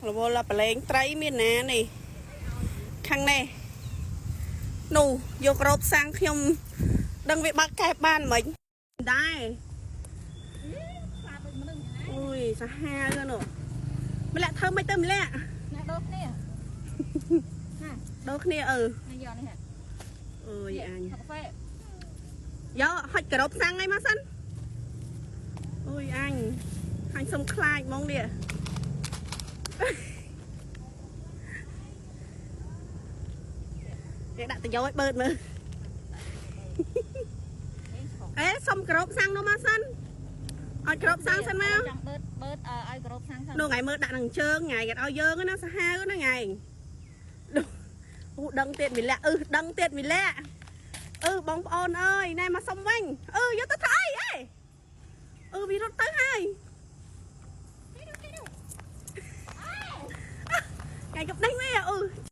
រវល់ឡាប្រឡែងត្រីមានណានេះខាងនេះនោះយករ៉ូបសាំងខ្ញុំដឹងវាបាត់កែបបានមិនដែរអូយសាហាវនោះម្លាក់ធ្វើមិនទៅម្លាក់ ណាដូរគ្នា ដូរគ្នាអឺ ណាយកនេះ អើយអញ កាហ្វេ យកហុចក្របសាំងអីមកសិនអូយអញអញសុំខ្លាចហ្មងនេះគេដាក់តយោឲ្យបឺតមើលអេសុំក្របសាំងនោះមកសិនឲ្យក្របសាំងសិនមក ចង់បឺតបឺតឲ្យក្របសាំងសិន នោះថ្ងៃមើលដាក់នឹងជើងថ្ងៃគេឲ្យយើងណាសាហាវណាថ្ងៃអូដឹងទៀតមីលាក់អឺដឹងទៀតមីលាក់អឺបងប្អូនអើយណែមកសុំវិញអឺយកទៅធ្វើអីអេអឺវារត់ទៅហើយថ្ងៃកុំដេញមែអឺ